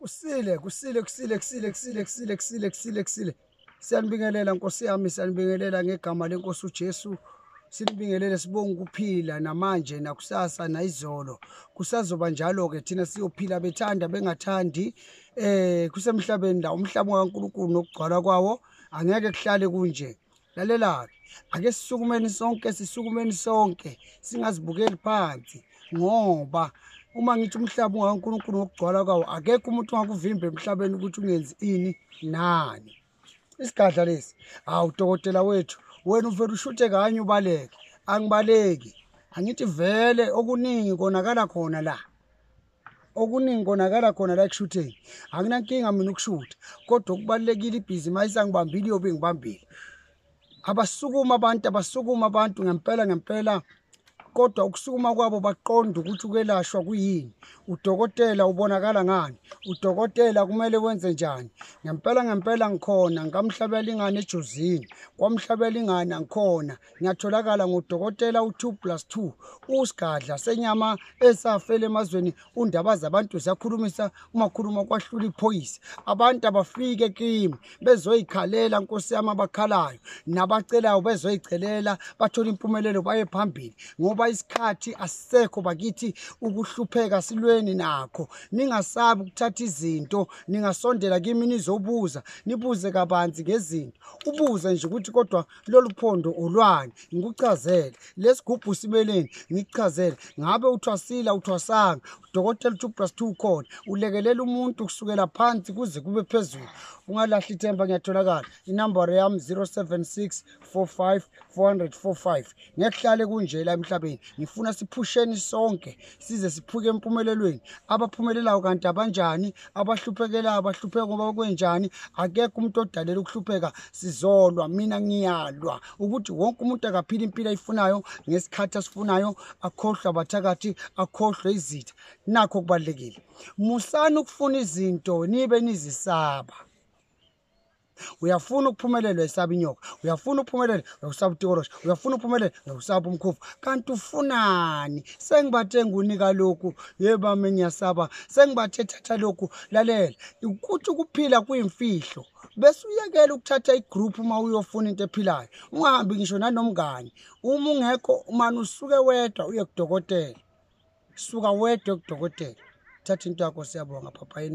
Kusile, kusile, kusile, kusile, kusile, kusile, kusile, kusile, kusile. Siyanibingelela Nkosi yami, siyanibingelela ngegama lenkosi uJesu. Sinibingelele, sibonga ukuphila namanje nakusasa nayizolo. Kusazoba njalo ke, thina siyophila bethanda bengathandi. Kusemhlabeni la, umhlaba kaNkulunkulu nokugcwala kwawo angeke kuhlale kunje. Lalela ke, ake sisukumeni sonke, sisukumeni sonke, singazibukeli phansi, ngoba uma ngithi umhlaba ungaNkulunkulu ngokugcwala kwawo, akekho umuntu ongakuvimba emhlabeni ukuthi ungenzi ini nani. Isigadla lesi, hawu dokotela wethu, wena uvela ushuthe kanye ubaleke. Angibaleki, angithi vele okuningi konakala khona la, okuningi konakala khona la ekushutheni. Anginankinga mina ukushutha, kodwa okubalulekile ibhizi mayisangibambile iyobe ingibambile. Abasukuma abantu, abasukuma abantu ngempela ngempela, kodwa ukusukuma kwabo baqonda ukuthi ukwelashwa kuyini. Udokotela ubonakala ngani? Udokotela kumele wenze njani? Ngempela ngempela ngikhona ngamhlabelingane eJozini, kwamhlabelingane ngikhona, ngiyatholakala ngudokotela u2 + 2, usigadla senyama esafele emazweni. Undaba zabantu ziyakhulumisa, uma khuluma kwahlula iphoyisa. Abantu abafike kimi bezoyikhalela Nkosi yami, abakhalayo nabacelayo bezoyicelela, bathole impumelelo baye phambili, ngoba isikhathi asisekho bakithi. Ukuhlupheka silweni nakho. Ningasabi ukuthatha izinto, ningasondela kimi nizobuza, nibuze kabanzi ngezinto. Ubuze nje ukuthi kodwa lolu phondo olwani, ngikuchazele. Lesigubhu simeleni, ngikuchazele. Ngabe uthwasila uthwasanga, udokotela 2 + 2 khona, ulekelela umuntu kusukela phansi kuze kube phezulu. Ungalahli ithemba, ngiyatholakala. Inamba yami 076 45 445. Ngeke kuhlale kunje la emhlabeni. Ngifuna siphusheni sonke size siphuke empumelelweni. Abaphumelelayo kanti abanjani, abahluphekelayo abahlupheka ngoba kwenjani. Akekho umuntu odalela ukuhlupheka. Sizolwa, mina ngiyalwa ukuthi wonke umuntu akaphile impilo ayifunayo ngesikhathi asifunayo, akhohlwe abathakathi, akhohlwe izitha. Nakho kubalulekile. Musani ukufuna izinto nibe nizisaba. Uyafuna ukuphumelela uyasaba inyoka, uyafuna ukuphumelela uyasaba utikorosha, uyafuna ukuphumelela uyasaba umkhufu. Kanti ufunani? Sengibathe ngunika lokhu, yebo mina ngiyasaba, sengibathe thatha lokhu. Lalela, ukuthi ukuphila kuyimfihlo, bese uyekela ukuthatha igroup uma uyofuna into ephilayo. Ungahambi ngisho nanomngani, uma ungekho mani usuke wedwa uye kudokotela. Suka wedwa kudokotela, thatha into yakho. Siyabonga, papayini.